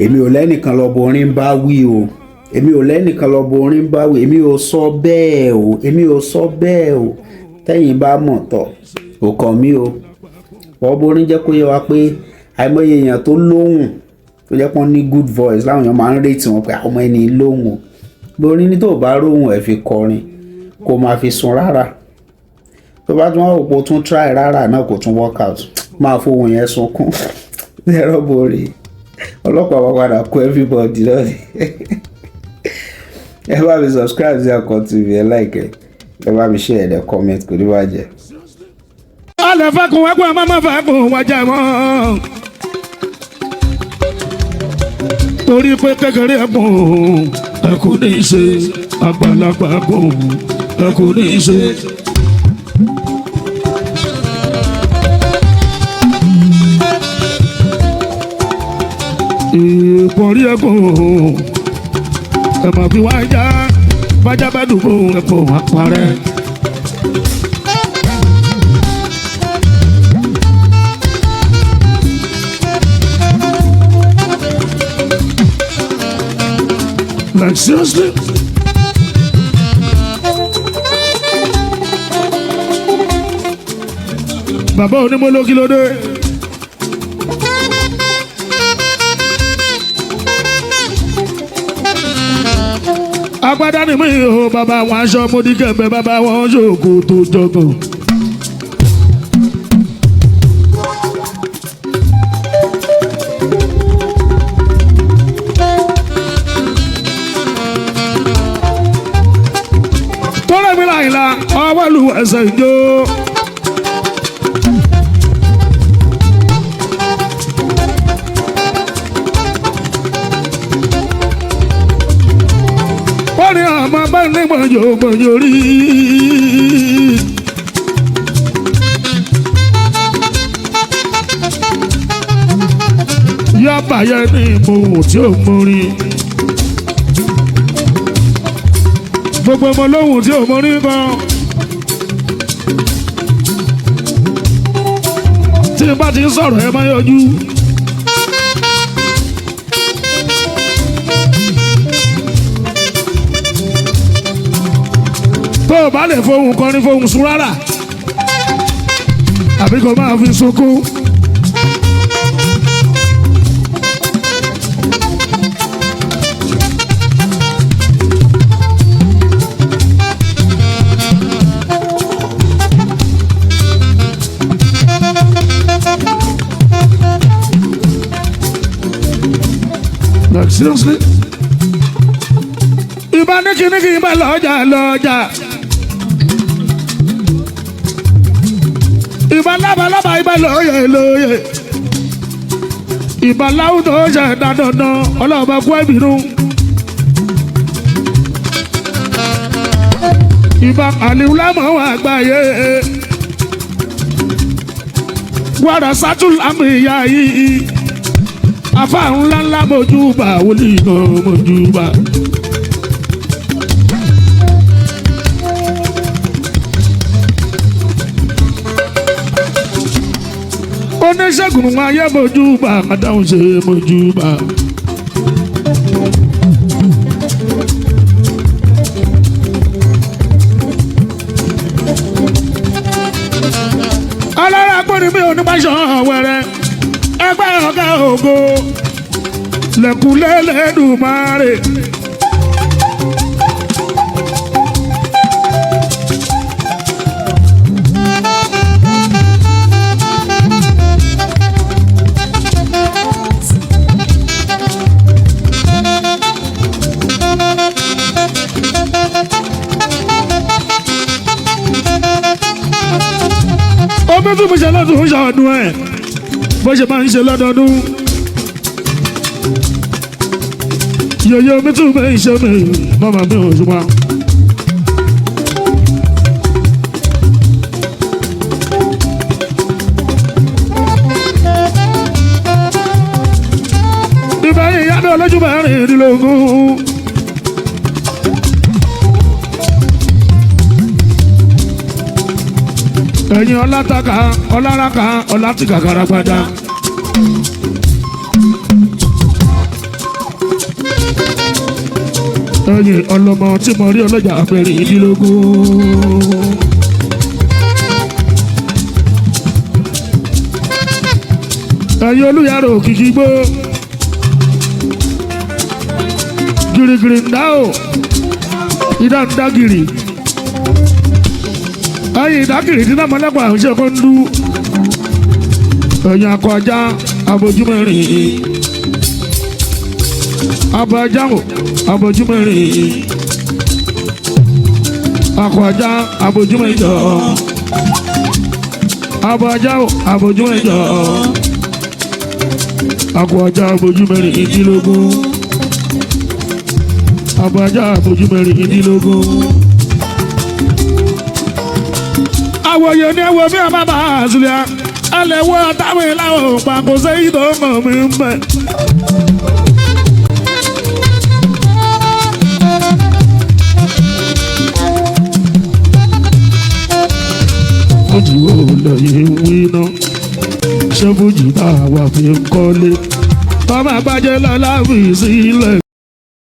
Èmi ò lẹ́nìkan lọ́bọ orin bá wí o, èmi ò lẹ́nìkan lọ́bọ orin bá wí, èmi ò sọ bẹ́ẹ̀ o, èmi ò sọ bẹ́ẹ̀ o. Tẹ́yìn bá mọ̀ tọ̀, ò kàn mí o. Ọbọ orin jẹ́ kó yé wa pé àìmọye èèyàn tó lóhùn, tó jẹ́ pọ́n ní good voice, láwọn èèyàn máa ń rètí wọn pé àwọn ẹni lóhùn o. Borin ní tó bá róhùn ẹ̀ fi kọrin, kó máa fi sun rárá. Tó bá tún wá òpó tún try rárá náà, kò tún work out, máa fohùn yẹn sunkún. Ẹ̀rọ borí ọlọ́pàá wa padà kó everybody lọ́ọ̀dì. Ẹ bá mi subscribe sí Akon TV, ẹ like, ẹ bá mi share, ẹ comment, kò ní bàjẹ́. Alẹ́ fẹ́kùn wẹ́kùn, ẹ má má fẹ́kùn wọ́n jẹ́ mọ́. Torí pé kékeré ẹ̀kún ẹ̀kún ní í ṣe, àgbàlagbà ẹ̀kún ẹ̀kún ní í ṣe. Ìpọ̀rí ẹ̀kún ẹ̀ máa fi wá já bájá bá dùn fún ẹ̀kún àparẹ́. Like seriously? Bàbá onímọ̀ló, kí ló dé? Agbádá ni mí o, bàbá wọn aṣọ mọ́díkẹ̀mbẹ́, bàbá wọn ṣòkò tó jọgàn. Tọ́lá mi láyìnlá ọwọ́ lu ẹsẹ̀ ìjó. Ó ní àmọ́ bá ní gbọ̀njọ́ gbọ̀njọ́ rí. Yọ̀bà yẹn ní ìmọ̀wò tí ó mórí. Gbogbo ọmọ lóhùn tí ò mọ ní kan. Tí n bá ti ń sọ̀rọ̀, ẹ máa yọjú. Tó o bá lè fohùn kọrin, fohùn sun rárá, àbí kò máa fi sunkún. Like seriously? Ìbá ní kíní kí n bá lọ́jà lọ́jà. Ìbá lábalábá, ìbá lóye lóye. Ìbá láwùjọ ṣe dandandan, ọlọ́ọ̀bá kú ẹ̀bìnú. Ìbá àlìwúlámọ̀ àgbáyé. Wàrà sátúlámù ìyá yìí, afa ńlá ńlá, mojúbà wòlíì náà, mojúbà. Oníṣègùn ayé, mojúbà adáhùn ṣe, mojúbà. Alára gbọ́dọ̀ mi ò ní bá ṣan wẹ̀rẹ̀ ẹgbẹ́ ọ̀gá ògo lẹ́kùnlélẹ́dùmarè. Omi tún fi ṣe lọ́dún ṣọdún ẹ̀, bó ṣe máa ń ṣe lọ́dọọdún. Yòyò mi tún bẹ iṣẹ́ mi, màmá mi ò ṣùgbọ́n. Ìbá ìyá mi olójú 16. Ẹ̀yin ọlátàkà ọláraka ọlátìkàkàrà padà. Ẹ̀yin ọlọ́mọ tí mo rí ọlọ́jà 16. Ẹ̀yin olùyàrá òkìkí gbó girigiri ń dá o, ìdá ń dá gìrì. Ẹ̀yin ìdágìrì tí náà mọ́lẹ́kọ̀ọ́ àwọn iṣẹ́ kan ń dú. Ẹ̀yin akọ ajá abojúmọ́rin, abo ajá o abojúmọ́rin, akọ ajá abojúmọ́jọ, abo ajá o abojúmọ́jọ, akọ ajá abojúmọ́rìndínlógún, abo ajá abojúmọ́rìndínlógún. Àwòye ni ẹwọ mi àbá bá a sílẹ̀ alẹ́ wọ táwọn ìlànà pàkó sẹ́yìn tó mọ̀ mí ń bẹ̀. Fújì wo lẹ́yìn wí ná? Ṣé fújì tá a wà fi ń kọ́lé? Tọ́mọ àgbájẹ́ lọ́la fi sílẹ̀.